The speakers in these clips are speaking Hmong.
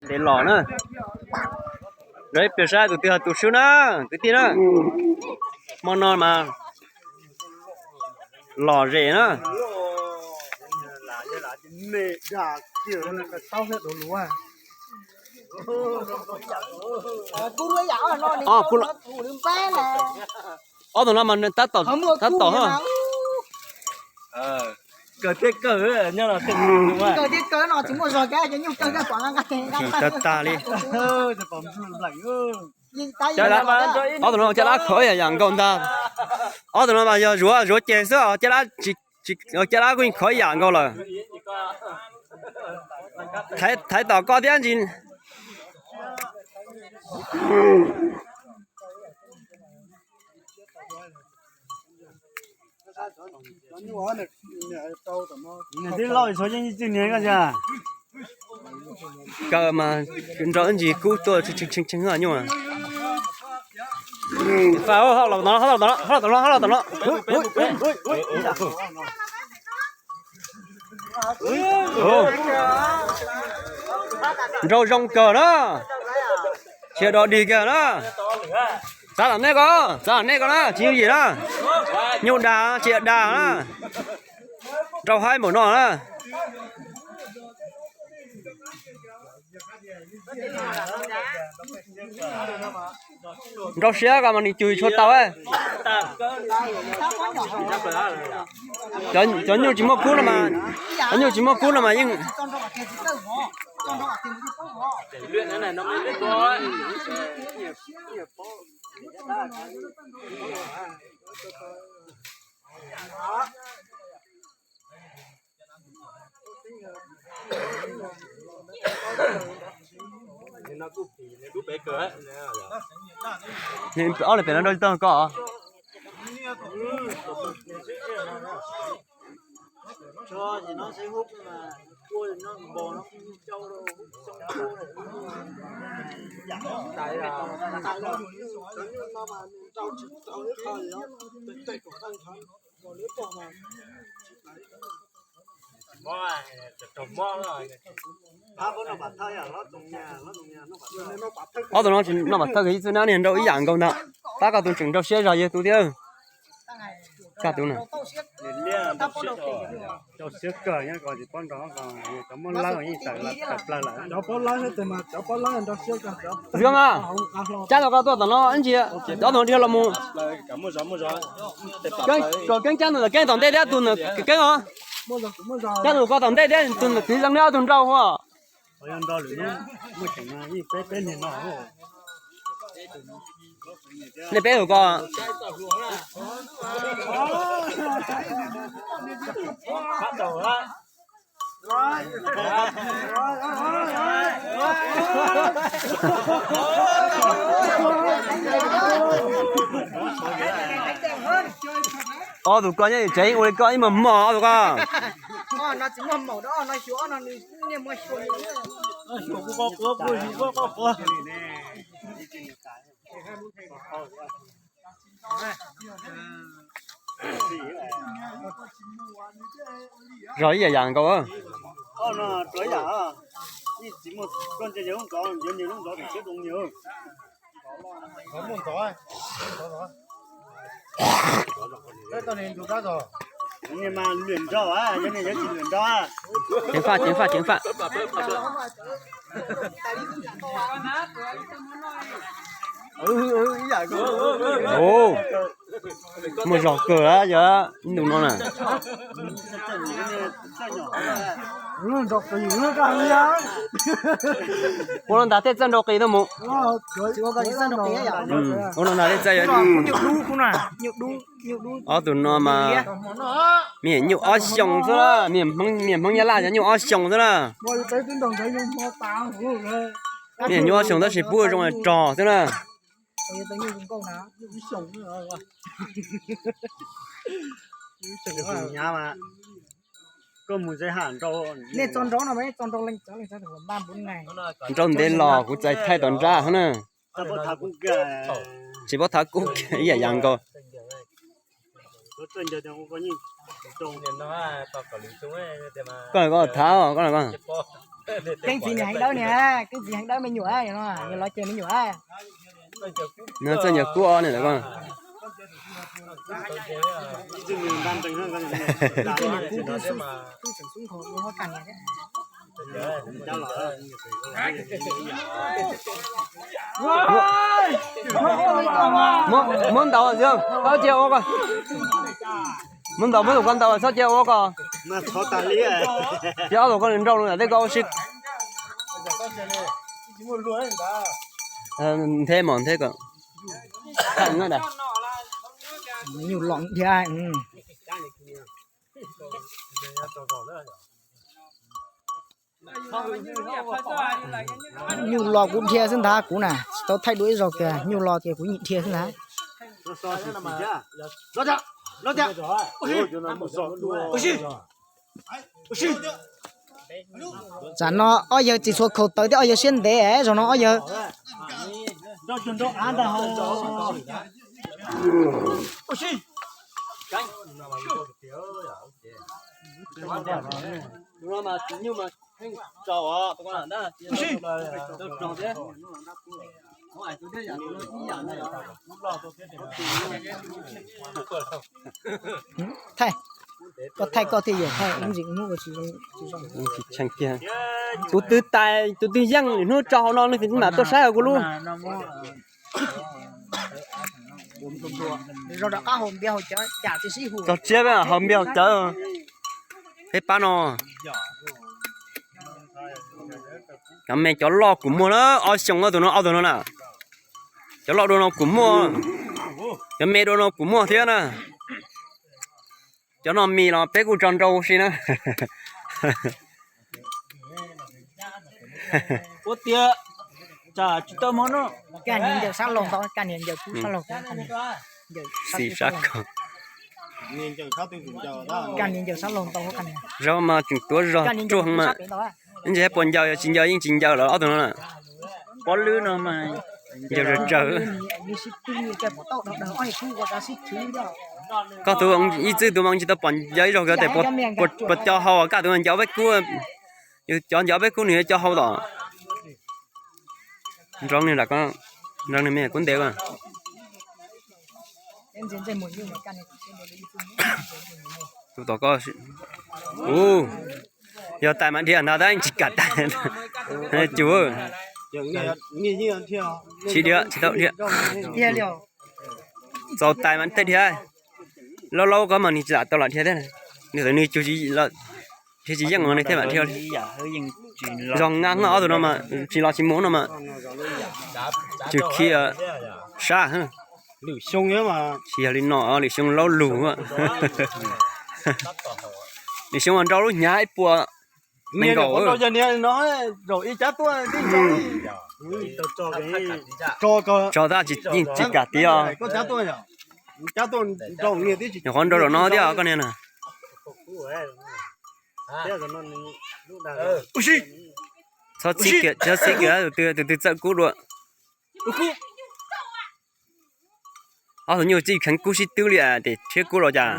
Tes los na. Rau ib pliag saib tus twg yog tus swb na, kwv tij na. Hmo no mas lom zem na. Ob tug no mas tab tom, tab tom. Tag tag li. Ob tug no caj dab khov ib yam nkaus ntag. Ob tug no mas yog zuav, zuav ceg xwb os, caj dab tsis, caj dab kuj khov ib yam nkaus lawm. Thaiv tom koj thiab ntsis. Kaw mas nrau ib ntsis kub tuaj tshee tshee nyuj. Fa, ho los tom no, ho los tom no, ho los tom no, ho los tom no. Nrau zoo kawg na. Tsis yog dog dig kiag na. Txav tom nej ko, txav tom nej ko na, tsis yooj yim na. Nyuj dag tsis yog dag na. Nrau haib npaum no na. Nrau siab ko mas nws cug tsis tau. Cov nyuj tsis muaj kub no mas, cov nyuj tsis muaj kub no mas yeej Ob li pem no nrau tsis tau ko. Ob tug no tsis noj pam thawj kiag ib txwb na, niag nrau ib yam nkaus ntag. Tab koj tus tseem nrau siab zog yawg tus thiab. Koj tus na. Zoo mas, cab tus koj tuaj tom no ib ntsis, cov tus dhia los mus. Kom keeb cab tus ntawm keeb tom ntej thiab tus ntawm keeb os. Cab tus koj tom ntej thiab tus ntawm kwv zoo li ob tug nrau hua. Nej peb tus ko. Ob tug ko nyob tsev ua li koj ib muag mos ob tug ko. Zog ib yam yam nkaus. Ceev faj, ceev faj, ceev faj. Muaj zog kawg yog ib ntus no na. Ua no ntag tej txawj nrau qis tuaj mus. Ua no ntag tej txawj. Ob tug no mas me nyuj ob xyoos xwb na, me Hmoob Nyab Laj cov nyuj ob xyoos xwb na. Me nyuj ob xyoos tab sis pub zoo rog xwb na. Nrau ntev los kuv txais thaij tom nrab na. Tsis paub thav kub kiag ib yam yam nkaus. Koj, koj thav, koj, koj. Keeb txiv niam heev dawb niag, keeb txiv heev dawb me nyuam, yog los ces me nyuam. No txawj ncaws kub ob niag ntawd ko. Muab ntaus, txhob cia ua ko. Muab ntaus, muab tus ko ntaus, txhob cia ua ko. Ces ob tug ko nrau tej ko ua si. Nthe mos nthe ko. Nyuj los dhia. Nyuj los kuv dhia xwb ntag, kuv na tsis tau thaij dua ib zaug kiag, nyuj los ces kuv yeej dhia xwb ntag. Tsam no ob yawg tsis tshua khaus taws thiab, ob yawg siab ntev, zaum no ob yawg Thaij, koj thaij koj thiaj yuav thaij, ib ntsis hnub tsis zoo. Tsis tshee kiag. Tus twg tais tus twg yeej, hnub tso hauv no leej twg mam tuaj saib hauv kuv lub. Txog tsiab haus npias haus cawv. Peb pab no, cov me cov loj kuv muag na, ob xyoos ob tug no, ob tug no na. Cov loj dua no kuv muaj, cov me dua no kuv muaj thiab na. Cov no mis los peb kuj tso nrau si na. Ua tias tsam tsis tau hmo no. Koj niag ncaws sab laug ntau, koj niag ncaws kub sab laug, xim sab ko. Koj niag ncaws sab laug ntau, zaub mas tseem tuav zog ruaj mas. Ib ntsis puas ncaws, yog tsis ncaws yeej tsis ncaws lawm ob tug no na. Pob lwb no mas ncaws tsawg tsawg. Koj tus ib txwj tus mas tsis tau pom ncaws ib zaug, tes puas co hau, koj tus ncaws peb kub. Yus cov ncaws peb kub nws yuav co hau tom. Nroo nws lam ko, nroo nws me kub ntev ko. Tus tom ko, u, yog tais mas dhia ntag tab tsis kam tais. Cus, tsis dhia, tsis tau dhia. Txaus tais mas thiaj dhia. Laub laub ko mas nws tsis lam tau lam dhia thiab. Nws txawm nws cus dhia tsis yeej mas nws thiaj mam dhia li. Zoo nqa ob tug no mas tsis los tsis mus no mas. Cus khi sab. Tsis yog li no, lwm xyoo laub lug. Lwm xyoo nrau lub hnyav ib puas nees nkaum. Tso tas yeej tsis kam tiag os. Nyuam qhuav nrau zaum no thiab koj niag na. Txhob txib kiag, txhob txib kiag tus twg, tus twg txawj kub dua. Ob tug nyuj txij kheev kub sib twb li, tes thiab kub los cas.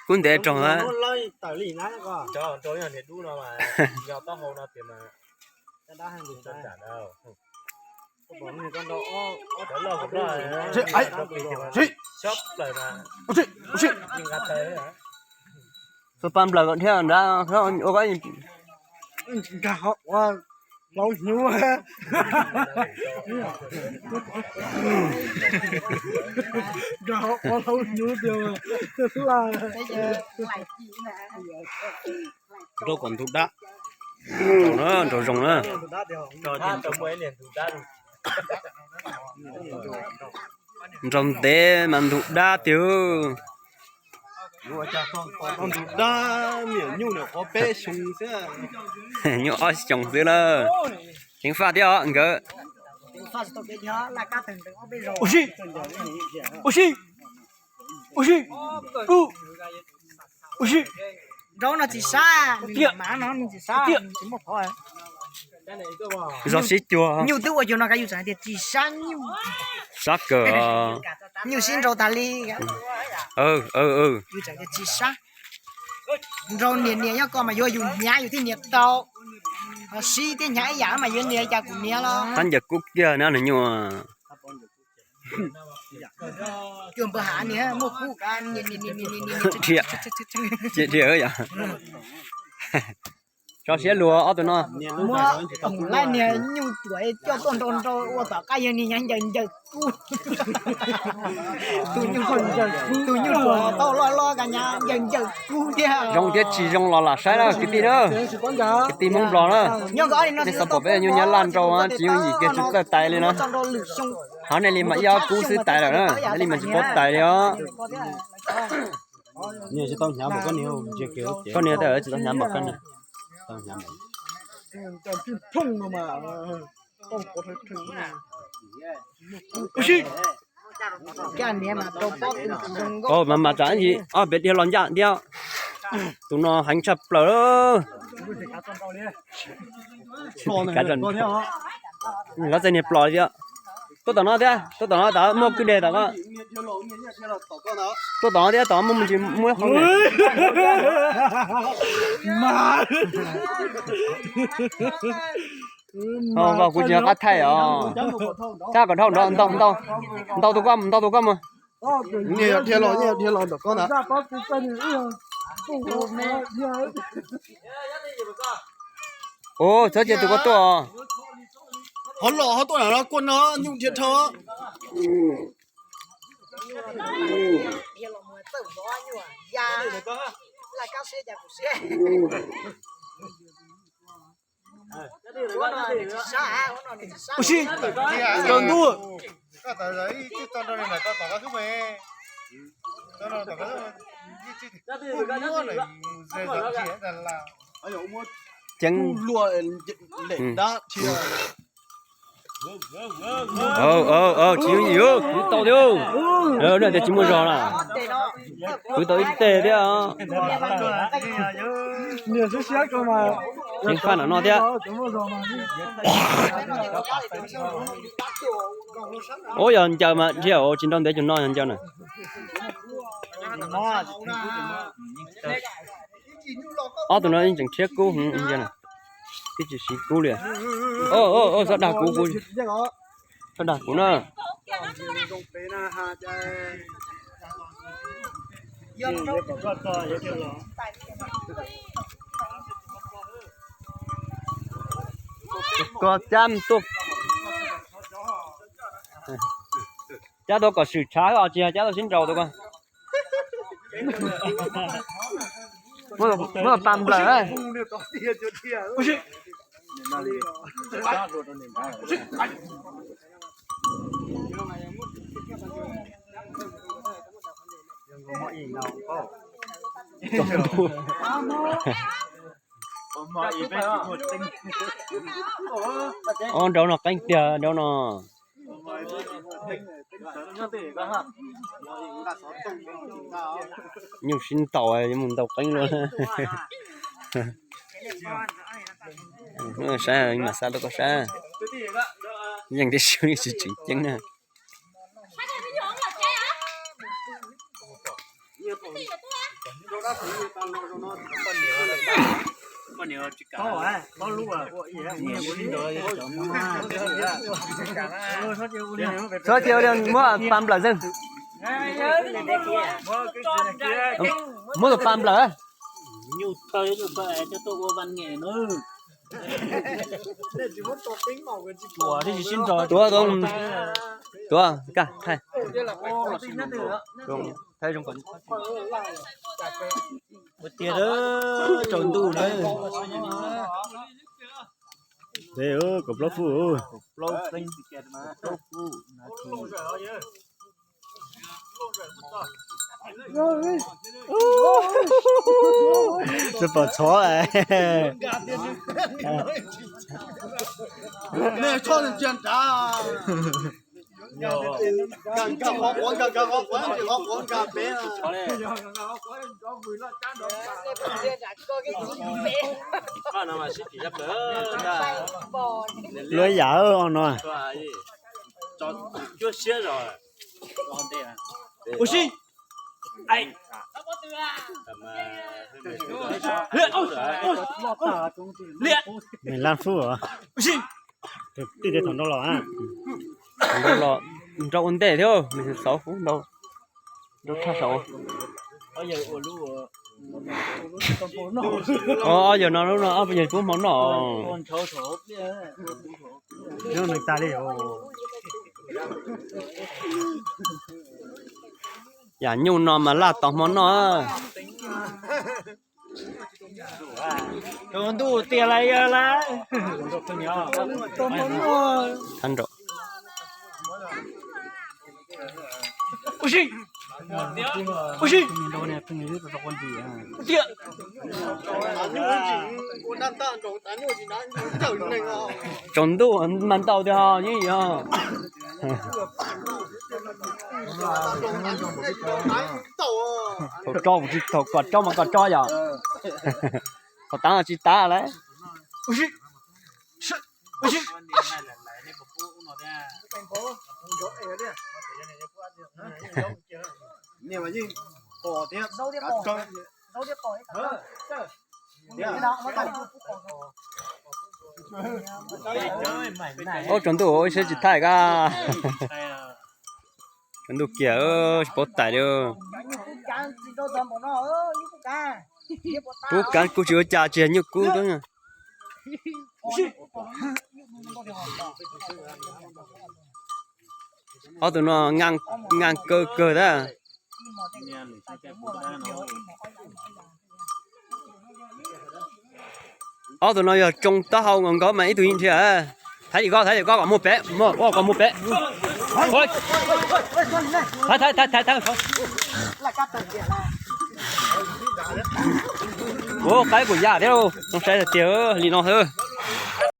Kub ntev raug. Txhob pab nplawg kom thiab nrad ua ko. Nkag hauv ua hlauv hnyuv. Nkag hauv ua hlauv hnyuv tiag. Nrau kom ntug dab. Nrau zoo na. Nrau ntev mas ntug dab tiag. Ntug dab, nyuj ob xyoos xwb na. Ceev faj thiab os nkawd. Ua si, ua si, ua si, ua si. Nraub no tsis sab, nws mav no nws tsis sab, nws tsis muaj qhov. Zog sib cuag. Nyuj twb ua cuag no ka yus tseem tias tsis sab nyuj. Sab kawg. Nyuj sib nrau tas li. Yus tseem tias tsis sab. Nrau nias nias nyob ko mas yuav yus hnyav yus thiaj nias tau. Ho sib thiab hnyav ib yam mas yuav nias cas kuv nias los. Tab ncaws kub kiag na nws nyuj. Cuag npawg hav nias muaj kub kav nias nias nias nias nias. Dhia, ces dhia yom. Tso siab luag ob tug no. Muab laib niag nyuj tuam coj tuaj nrau nrau ua tom qab yawg niag nyav ncaws ncaws kub. Tus nyuj tuam tau loj loj kav nyav ncaws ncaws kub thiab. Zoo thiab tsis zoo los lam saib na kwv tij na. Kwv tij Hmoob Nplog na. Nej xav pom peb nyuj nyav laj nrau tsis yooj yim kiag tsis txawj tais li na. Hov nej li mas ib ob kub xwb tais lawm na, nej li mas tsis paub tais li os. Koj nias tsis tau hnyav npaum koj nias. Mas mas tsam ib ntsis ob peb dhia los ncaj thiab. Tus no heev tshaj plaws. Lov txais niag plos li thiab. Tuaj tom no thiab, tuaj tom no tom muaj kwj deg tom ko. Tuaj tom no thiab tom muaj me ntsis muab qhov. Kuv tsis nco qab thaij os. Thaj kom dhau nrad, ntau tus koj, ntau tus koj mus. Niag yog dhia los, niag yog dhia los ntawm koj ntag. Ua txhob cia tus koj tuaj. Ho los ho tuaj ntawm no kua no nyuj dhia dhau. Ua si, cov ntuj. Ceev. Tsis yooj yim, kwv tau thiab. Tias tsis muaj zog na. Kwv tau ib teg thiab. Ceev faj nram no thiab. Ub, yog ncaws mas dhia tsis nrau ntev cug no yog ncaws na. Ob tug no yeej tseem rhiab kub heev na, twb tsis siv kub li. Txhob dag kuv, txhob dag kuv na. Koj cab tuaj, cab tuaj kom swm tshav os, tsis yog cab tuaj sib nraus tus ko. Muab los pa nplawm. Ob, nraud no qeeb tiag nraud no. Nyuj sib ntaus yuav mus ntaus qeeb luaj. Saib mas xa rau koj saib. Yeej tib si tsis tseem ceeb na. Txhob cia ua li, muab pa nplawm xwb. Muab tus pa nplawm. Tuav, tuav, thaij zoo. Tiag, tsaus ntuj na. Kaum plaub fuj. Tsis pom txhov. Luag yam no. Ua si. Mem lab fub. Tus tij thaum nrau los, nrau ua ntej thiab, nws xauv fub ntau, nrau tshaj saud. Ob yawg no lub no ob yawg pub hmo noj. Yam nyuj no mas laj tos hmo noj. Tus ntuj tiag lawm yawg lawm. Ua si, ua si, tiag. Tsaus ntuj mas ntau tiag ho yeej yog. Thaum tso tsis thaum kom tso mas kom tso yom. Thaum tav tsis tav lawm. Ub, tsaus ntuj ib sab tsis thaij kab. Tsaus ntuj kiag tsis paub tais li. Kub kav kuj tsis ua cas tsis yog nyuj kub. Ob tug no ngaa kawg kawg tab. Ob tug no yog tsoo taub hau nkaus nkaus mas ib tug yeej nrhiav. Thaiv li koj, thaiv li koj kom muaj pem, kom muaj pem. Thaiv, thaiv, thaiv, thaiv. Ua qaib kuj yaj thiab, zoo saib tiag li no xwb.